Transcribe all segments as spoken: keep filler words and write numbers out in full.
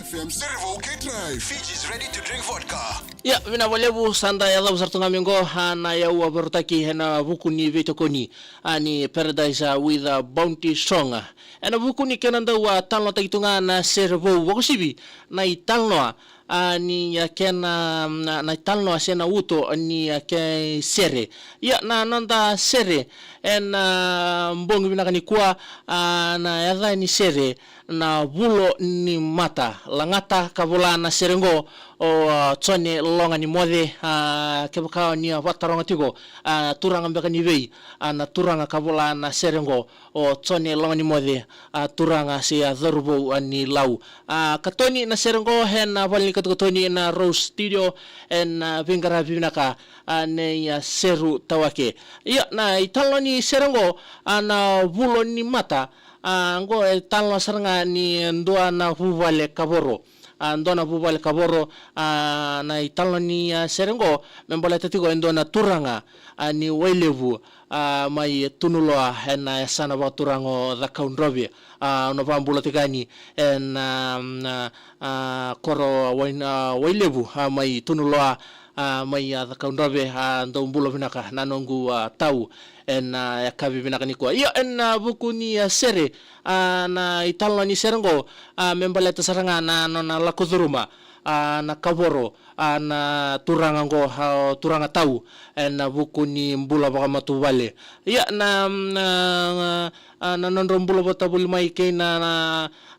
F M Servo K Drive. Fiji's ready to drink vodka. Ia, vinaka vakalevu, sa da yacova sara tu ga mai oqo, a, na iyau a vakarautaki ena vuku ni veitokoni, a, ni Paradise, a, with, a, Bounty Strong. Ena vuku ni kena dau, a, talanoataki tu ga na sere vou, vakauasivi na italanoa, a, ni, a, kena, na, na italanoa se na uto ni, a, ke sere. Ia, na noda sere ena, a, bogi vinaka nikua, a, na yaca ni sere na Vulo ni Mata. Lagata ka vola na sere oqo o, a, Jone Loganimoce, a, kevaka o ni a vakataroga tiko, a, turaga beka ni vei, a, na turaga ka vola na sere oqo o Jone Loganimoce, a, turaga se, a, cauravou, a, ni Lau. A, katoni na sere oqo ena vale ni katokatoni na Rose Studio, ena, a, veiqaravi vinaka, a, nei, a, Seru Tawake. Ia, na italanoa ni sere oqo, a, na Vulo ni Mata, a, oqo e talanoa sara ga ni dua na vuvale kavoro. A, dua na vuvale kavoro, a, na italanoa ni, a, sere oqo me baleta tiko e dua na turaga, a, ni Wailevu, a, mai Tunuloa, ena yasana vakaturaga o Cakaudrove. A, au na vakabula tiko yani ena, a, a, koro Wai-, a, Wailevu, a, mai Tunuloa, a, mai, a, Cakaudrove, a, dou bula vinaka na noqu, a, tau ena, a, yakavi vinaka nikua. Ia, ena, a, vuku ni, a, sere, a, na italanoa ni sere oqo, a, me baleta sara ga na, na nona lako curuma, a, na kavoro, a, na turaga oqo, a, o Turaga Tau, ena, a, vuku ni bula vakamatavuvale. Ia, na, na, a, na nodrau bula vakatavuli mai kei na, na,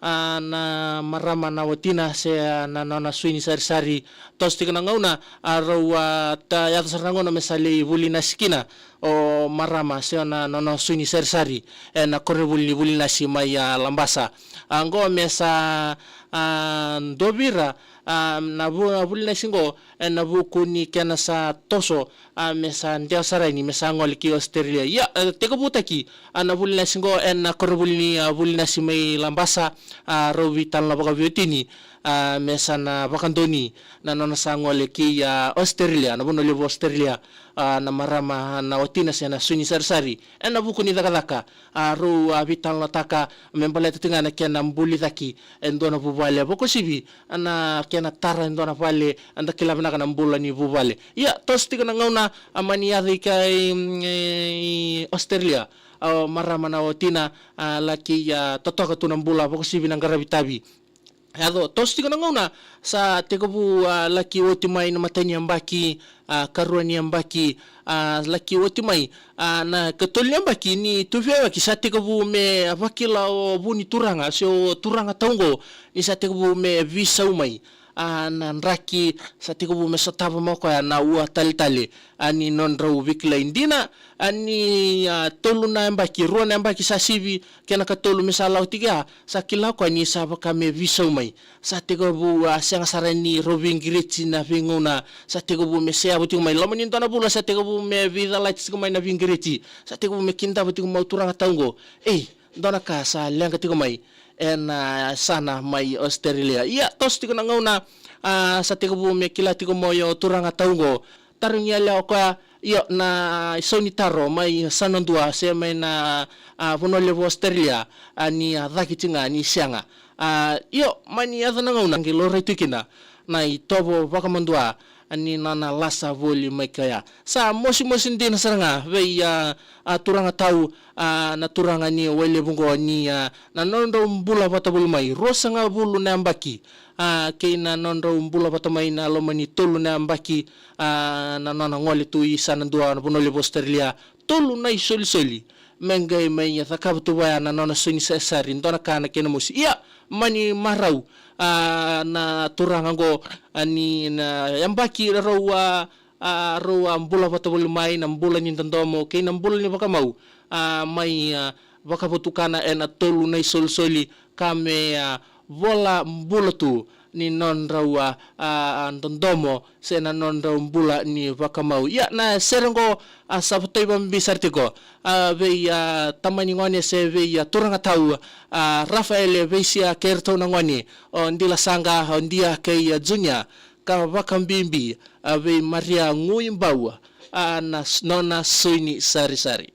a, na marama na watina se, a, na nona sui ni sarisari. Toso tiko na gauna, a, rau, a, ta, yaco sara na gauna me sa lai vuli nasi kina o marama se na, na nona sui ni sarisari ena koronivuli ni vuli nasi mai, a, Labasa. A, oqo me sa, a, dua vei ira, a, na vu-, na vuli nasi oqo, ena vuku ni kena sa toso, a, me sa dewa sara yani, me sa gole ki Australia. Ia, a, tekivutaki, a, na vuli nasi oqo ena koronivuli ni, a, vuli nasi mai Labasa, a, rau veitalanoa vakaveiwatini, a, me sa na vakadonui na nona sa gole ki, a, Australia, na vanua levu Australia, a, na marama na watina se na sui ni sarisari ena vuku ni cakacaka, a, rau, a, veitalanoataka me baleta tiko ga na kena buli cake e dua na vuvale, vakauasivi na kena tara e dua na vale, eda kila vinaka na bula ni vuvale. Ia, toso tiko na gauna, a, mani yaco i ke i, i Australia, a, o marama na watina, a, laki, a, totoka tu na bula, vakauasivi na qaravi tavi. Yaco, toso tiko na gauna, sa tekivu, a, laki oti mai na imatai ni yabaki, a, ikarua ni yabaki, a, laki oti mai, a, na ikatolu ni yabaki ni tuveiyaki, sa tekivu me vakila o vu ni turaga se o Turaga Tau oqo ni sa tekivu me veisau mai, a, na draki, sa tekivu me sotava mai o koya na ua taletale, a, ni nodrau veikilai dina, a, ni, a, tolu na yabaki, rua na yabaki sa sivi, kei na ikatolu me sa lako tiko ya, sa kila o koya ni sa vaka me veisau mai. Sa tekivu, a, sega sara ni rau veiqiriti na veigauna, sa tekivu me seyavu tiko mai. Loma ni dua na vula sa tekivu me veicalati tiko mai na veiqiriti. Sa tekivu me kidava tiko mai o Turaga Tau oqo. Ei, dua na ka sa leqa tiko mai ena, a, yasana mai Australia. Ia, toso tiko na gauna, a, sa tekivu me kila tiko mai o Turaga Tau oqo. Tarogi yalewa o koya, io, na isau ni taro mai yasana dua se mai na, a, vanua levu Australia, a, ni a caki tiko ga ni sega. A, io, mani yaco na gauna qai laurai tu kina na itovo vakamadua, a, ni nona lasa voli mai kea. Sa mosimosi dina sara ga vei, a, a, Turaga Tau, a, na turaga ni Wailevu oqo ni, a, na nodrau bula vakatavuli mai, ruasagavulu na yabaki, a, kei na nodrau bula vata mai na loma ni tolu na yabaki, a, na nona gole tu i yasana dua na vanua levu Australia, tolu na isolisoli me qai mai cakava tu vaya na nona sui ni sarisari, dua na ka na kena mosi. Ia, mani marau, a, na turaga oqo, a, ni na yabaki rau, a, a, rau a bula vakatavuli mai, na bula ni dodomo kei na bula ni vakamau, a, mai, a, vakavotukana ena tolu na isolisoli ka me, a, vola bula tu ni nodrau, a, a, dodomo se na nodrau bula ni vakamau. Ia, na sere oqo, a, sa votai vakabibi sara tiko, a, vei, a, tamani gone se vei, a, Turaga Tau, a, Rafaele Veisia kei iratou na gone, o Dila Saqa, o Dia kei, a, Junior, ka vakabibi, a, vei Maria Guibau, a, na s-, nona sui ni sarisari.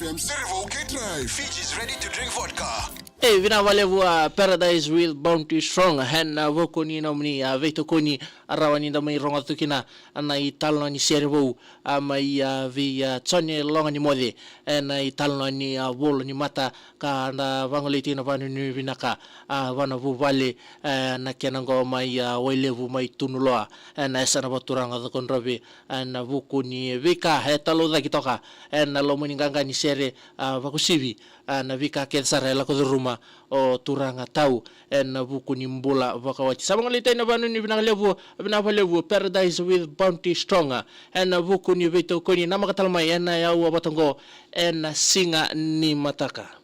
M Serevou K Drive. Fiji's ready to drink vodka. E vinaka vakalevu a Paradise with Bounty Strong ena vuku ni nomuni a veitokoni, a rawa ni da mai rogoca tu kina na italanoa ni sere vou a mai a vei a Jone Loganimoce, ena italanoa ni a Vola ni Mata, ka da vagolei tiko na vanuinui vinaka a vana vuvale, ena kena qo mai a Wailevu mai Tunuloa, ena yasana vakaturaga Cakaudrove, ena vuku ni veika e talaucaki toka ena loma ni qaqa ni sere a vakauasivi, a na veika kece sara e lako curuma o turaga tau ena vuku ni bula vakawati. Sa vagolei tiko na vanuinui vinaka levu, vinaka vakalevu Paradise with Bounty Strong ena vuku ni veitokoni, namaka tale mai ena yaua vata oqo ena siga ni mataka.